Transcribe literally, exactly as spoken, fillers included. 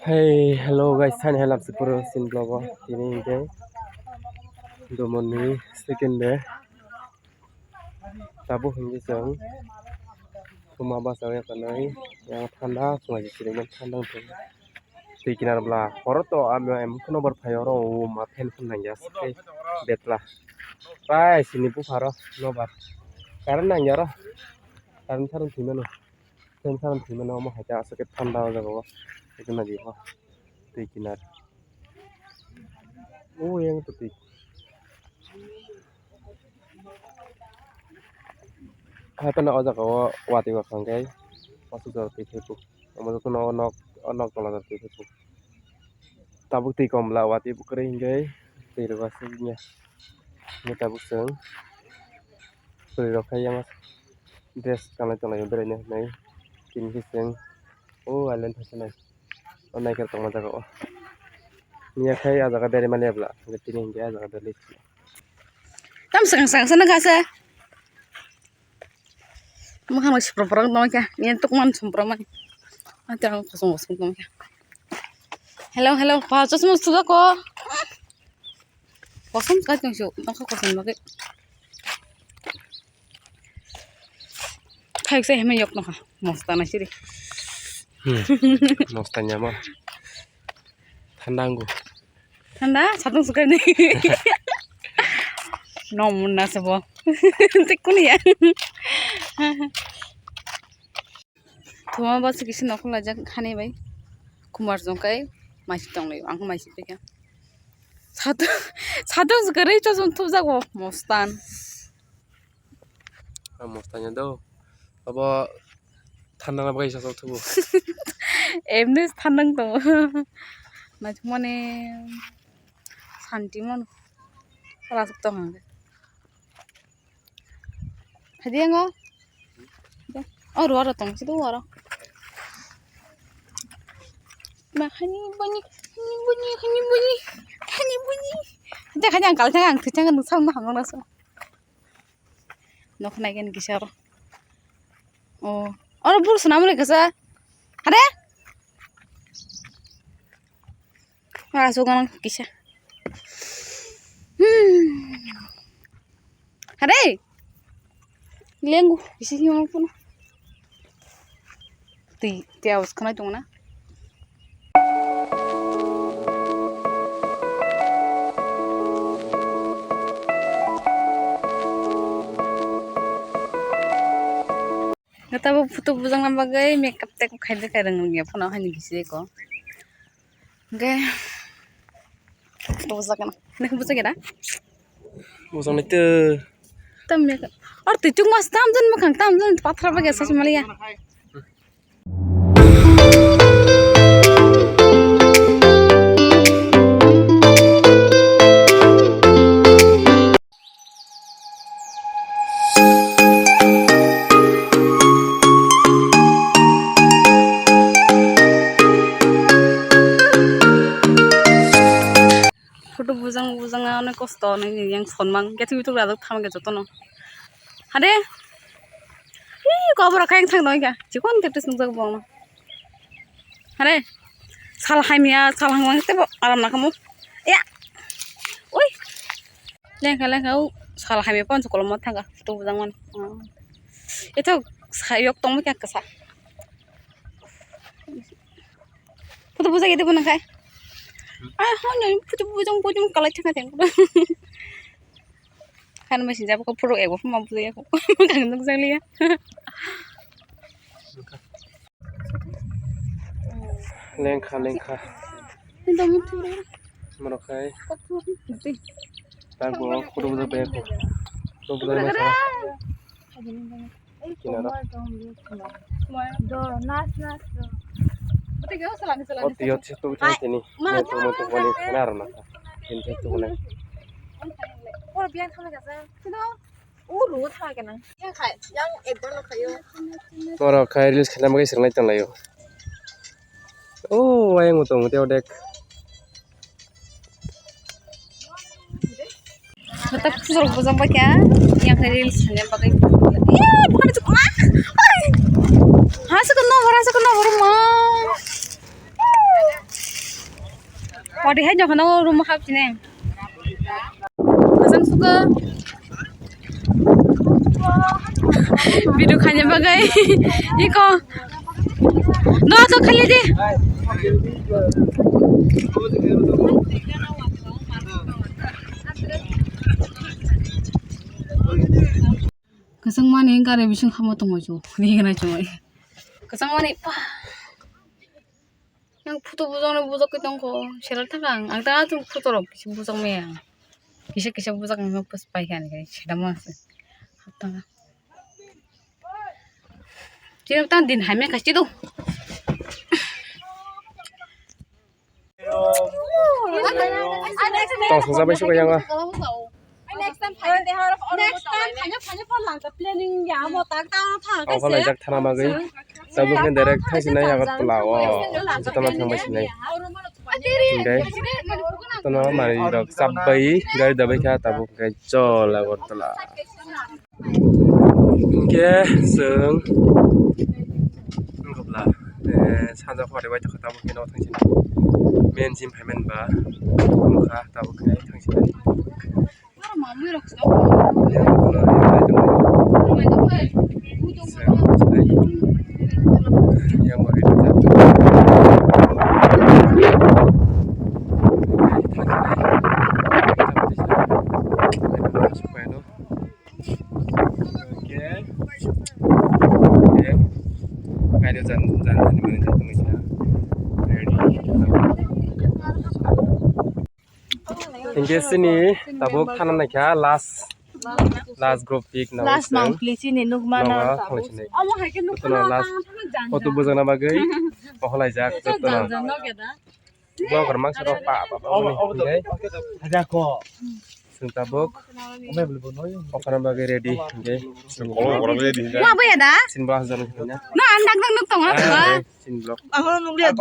Hey, hello guys, sani hai lamsi puro sin vlog o. Tini hingke domoni second day. Tabuk hingke chwng thuma basa ya kanai, yang thanda sungai siri man thanda wngthang. Twi kinar bla horo to ami em kheno bar phai oro o ma fan phun nangya se betla. Pai sini bupharo nobar. Current nangya ro. Current tharung thwi mano. Fan tharung thwi mano omo hai ta aswk khe thanda o jaga o. Ekdom nadi ho. Twi kinar. O yang to twi. Haphano o jaga o watwi rok hwnkhe aswk jora twi thaipo. Omo jotono o nok, o nok tola jora twi thaipo. Tabuk twi kom bla watwi bo kwrwi hwnkhe twi rwgwk aswk wngya. Hwnkhe tabuk chwng bwrwi rok khe yang dress kanlai tonglai o beraina hinwi tini khe chwng o island thangsinai. O naikhe tongma jaga o. Miya khai a jaga beri mani abla. Tini hinkhe a jaga beri. Tam sakang sakang sana kasa. Mokang bai sipro porok tongkha. Miya tukman sumpro mani. Ate ang kosong kosong tongkha. Hello, hello. Pa chosma suda ko. Kosom kai tong su, nokha kosom lagi. Khai se hemai yok nokha, mosta na siri. Hmm. Mosta nyama. Thanda angu. Thanda, satung sukai ni. Nom na sabo. Tik kuni ya. Thoma basi kisi nokho laijak hani bai. Kumar jongkai maisi tonglaio, ang maisi pekha. Satung, satung kwrwi chosong thupjago mostan. Ah, mostan ya do. Abo thanda na bagwi chosong thubo. Emni thanda tongo. Naithokmani santi mano. Rasuk tong hwnde. Hadi yango. Oro, oro tong, sido oro. Ma, hani boni, hani boni, hani boni, hani boni. Hadi, hadi ang kal thang, ang thwi thang, nung sam na hangno so. Nok nai gen kisa oro. Oh, oro bur swnam le kasa. Hade? Aswk gwnang kisa. Hmm. Hade. Lengu kisa himo puno. Twi, twi awas khanai tongna. Gata bo photo bujang na bagwi makeup tei khai de khai rang ya phano hani kisa ko. Hingke bujak na. Nang bujak ya da? Bujak nai to. Tam ya. Or twi tuk mas tam jan makang tam jan pathra bagya sas maliya. Photo bujang bujang onek kosto onek yang sonmang khe twi tok rajak thang khe jotono. Hade. Hi kobor kha yang thang dong kha. Chikon khe tus nujak bong. Hade. Sal hamya sal hamya tebo aram na khamu. Ya. Oi. Lengkha lengkha o sal hamya pon kolom thanga photo bujang man. Ito sayok tong kya kasa. Photo bujak ito bo nang khai. Ai ho no photo bujang bujang kalai thanga thang. Kan mesin jabo ko photo ego phama bujak ko. Kan nang jang liya. Lengkha lengkha. Morok khai. Tang bo photo bujak bai ko. Photo bujak bai sa. Kinaro. O tiyo se tu thang tini. Mo tu mo tu boni khana ro na. Tin tin tu boni. Borok khai reels khaina bagwi swrwngnai tonglaio. O ayang tong tei odek. Mata kusur bujang bai kya yang khai reels khaina bagwi. Iya bukan itu. Ha se kono bora se kono bora ma. Podi hai jokhono room hapsine. Kasang suka. Video khanya bagai. Iko. No to khali di. Kasang mani gari bising hamo tongmo chu. Ni gana chu. Kasang mani pa. Yang photo bujang na bujak ke tongko, seral thang ang, ang ta tu photo rok kisa bujak me ang, kisa kisa bujak ang pus pai kan ke, sedam ang se, hap tang. Chini tang din hai me kasi tu. Tong sung sabai suka yang ah. Next time, next time, phanya, phanya, phanya, planning ya, mo tak ta thang. Okolai jak thana bagwi. Tabuk khe direct thangsinai Agartala o. Jotono thangbai sinai. Hingke tono manwi rok chapbai gari dabai kha tabuk khe chol Agartala. Hingke chwng wngkha bwla, eh, sanja hor bai tongkha tabuk khe no thangsinai. Main sim phaiman ba wngkha tabuk khe thangsinai. Hingke sini tabuk thana naikha last, last group pic na last wngkha. Nang pli chini nukmano. Nogo thangsinai. Omo hai khe nukmano. Jotono last photo bujana bagwi moholaijak jotono. Vlogger mangsa rok pa pa pa hwnwi hingke. Haja ko. Chwng tabuk okhana bagwi ready hingke. Chwng ma boya da? Sin bwla hajar hwnwi na. No, ang dak dak nuk tongo. Sin vlog. Ang nuk liya.